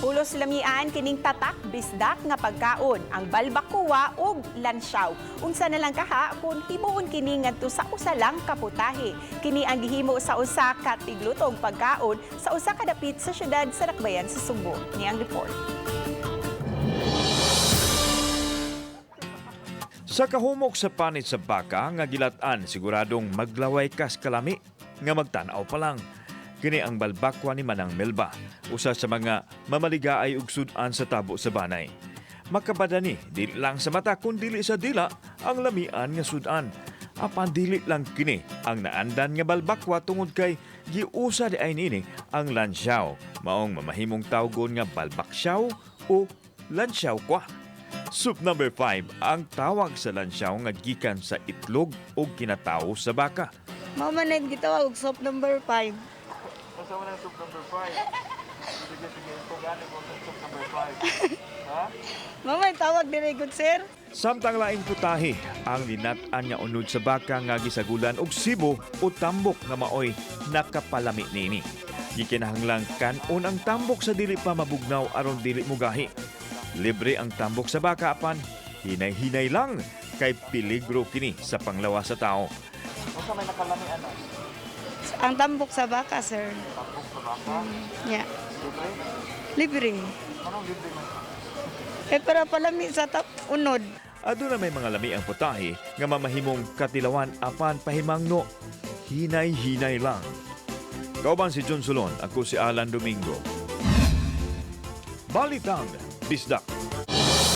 Pulos lamian kining tatak bisdak nga pagkaon, ang balbakuwa ug lansyaw. Unsa na lang kaha kung himuon kini ngadto sa usa lang ka putahe? Kini ang gihimo sa usa ka tiglutong pagkaon sa usa ka dapit sa syudad sa Dakbayan sa Sugbo. Ni ang report. Sa kahumok sa panit sa baka nga gilat-an, siguradong maglaway kas kalami nga magtan-aw pa lang. Kini ang balbakwa ni Manang Melba, usa sa mga mamaligaay og sud-an sa tabo sa banay. Makabadani, dili lang sa mata kun dili sa dila ang lamian nga sud-an. Apan dili lang kini ang naandan nga balbakwa tungod kay giusa di ay nini ang lansyaw, maong mamahimong tawgon nga balbaksyaw o lansyaw kwa. Soup number 5 ang tawag sa lansyaw nga gikan sa itlog o kinatawo sa baka. Mao man na gitawag og soup number 5. Unsa man ang soup number 5? Sige, sige, kung ko sa soup number 5. Ha? Mao man tawag diri, good sir. Samtang laing putahe ang linat-an nga unod sa baka nga gisagulan og sibo o tambok nga maoy nakapalami niini. Gikinahanglang kan-on ang tambok sa dili pa mabugnaw aron dili mugahi. Libre ang tambok sa baka apan hinay-hinay lang kay peligro kini sa panglawas sa tao. Unsa may nakalami ana? Ang tambok sa baka, sir. Tambok sa baka? Yeah. Libre? Libre. Anong libre man? Eh para palami sa tap unod. Aduna may mga lami ang putahe nga mamahimong katilawan apan pahimangno. Hinay-hinay lang. Kauban si John Solon, ako si Alan Domingo. Balitang Bisdak.